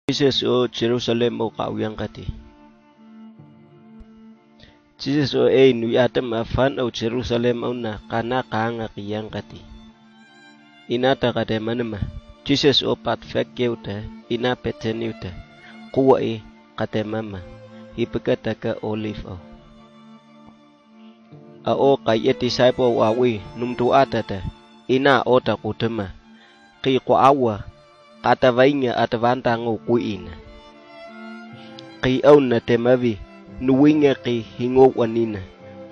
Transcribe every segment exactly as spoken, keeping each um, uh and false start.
Jises o Jerusalem o kawuyangkati. Jises o ei nuyatema fan o Jerusalem o na kana kanga kiyangkati. Ina ta katemanema. Jises o pat fek keuta, ina peten yuta. Kuwa i katemama. Hipeka taka olive o. A o kay e disciple o awi numtu atata. Ina o ta kutema. Ki kwa awa. Kata vainga ata vanta ngo kuina. Ki au na temavi. Nuinga ki hingo wanina.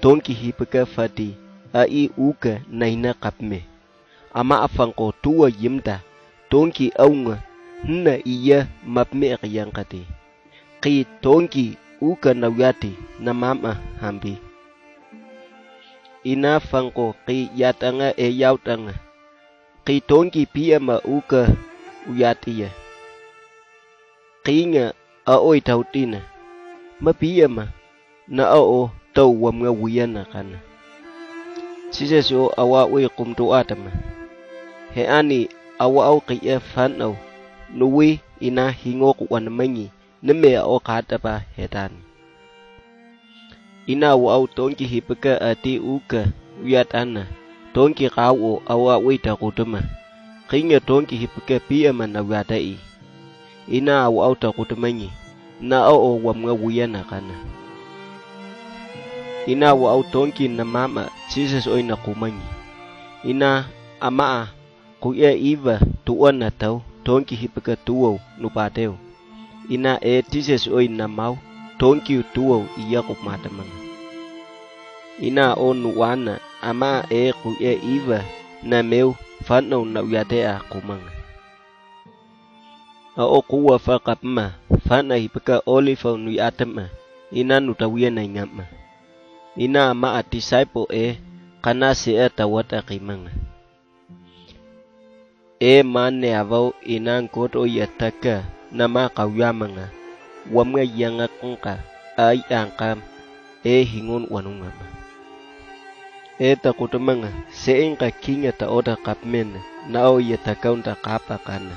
Tonki hipeka fati. A i uka na ina kapme. Ama afanko tuwa yimta. Tonki aunga. Hna iya mapme kiyangkati. Ki tonki uka nauyati na mama hambi. Ina fanko ki yatanga e yautanga. Ki tonki pia ma uka uyati ya. Ki nga a oi tautina. Ma pia ma na a o tau wamnga wiyana kana. Jises o awa ui kumtu atama. He ani awa au ki e fan au. Nuwi ina hingo ku wan mangi. Nime a o katapa he tani. Ina awa au tonki hipeka ati uka uyatana. Tonki kau o awa ui ta kutuma. Ki nga tonki hipeka pia ma na uyata i. Ina awa au ta kutumangi. Na a o wamnga wiyana kana. Ina awa au tonki na mama Jises oi na kumangi. Ina ama a kuya iva tuwa na tau tonki hipeka tuwa nupateo. Ina e Jises oi na mau tonki u tuwa iya kumatamanga. Ina o nuwana ama e kuya iva na meu fan o na uyate a kumanga. A o kuwa fa kapma fan a hipeka olive o nuyatema. Ina nutawiya na ingama. Ina ama a disciple e kana se a tawata kimanga. E mane avau ina nkot o yataka na ma kauyamanga. Wamnga yanga kunka ai angkam e hingon wanungama. E ta kutumanga se inka kinga ta ota kapmena na o yataka unta kapa kana.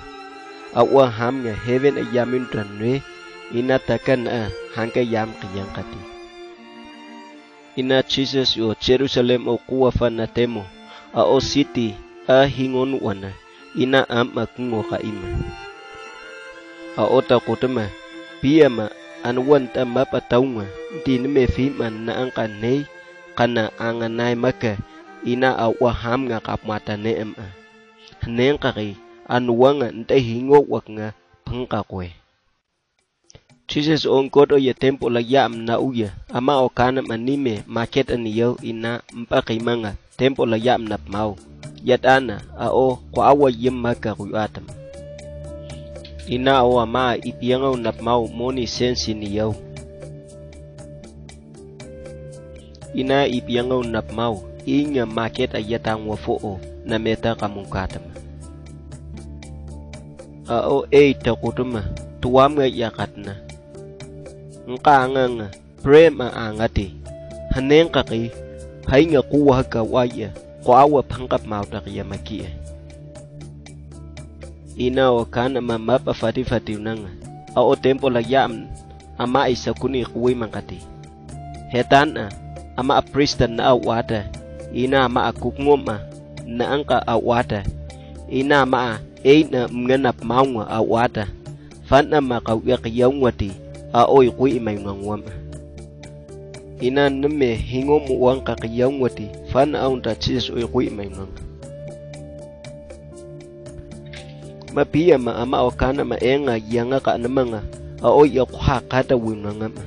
Awa hamnga heaven a yamin ta nwe ina taka na a hangka yam kiyangkati. Ina Jises o Jerusalem o kuwa fa na temo a o siti a hingon wana ina am a kungo ka ima. A o ta kutuma pia ma an wan ta mapa taunga di nime fima na angka nei kana anga nai maka ina a wa hamnga kapmata ne am a. Hnengkaki an wanga nta hingo waknga pangka kwe. Jises o nkot o ya tempo la yam na uya ama o kana manime maket ani yau ina mpaki manga tempo la yam na pmau. Yat ana a o kwa awa yim maka kuyu atam. Ina o ama ipianga na pmau moni sensi ni yau. Ina ipianga na pmau inya maket a yatang wa fo o na meta kamungkatama. A o ei ta kutuma tuwam nga yakatna. Nka anganga prem a angati. Haneng kaki hainga kuwa haka waya kwa awa pangkap mau ta kiyamakia. Ina o kana ma mapa fati fati unanga a o tempo la yam ama isa kuni kuwi mangkati. Hetan a ama a prista na a wata ina ama a kukngoma na angka a wata ina ama a eina mnganap maunga a wata. Fan ama kau yak yaungwati a oi kui ima yungang wama. Ina neme hingo mu wangka ki yaungwati fan a unta Jises oi kui ima yungang. Ma pia ma ama o kana ma enga yanga ka anamanga a oi ya kuha kata winangama.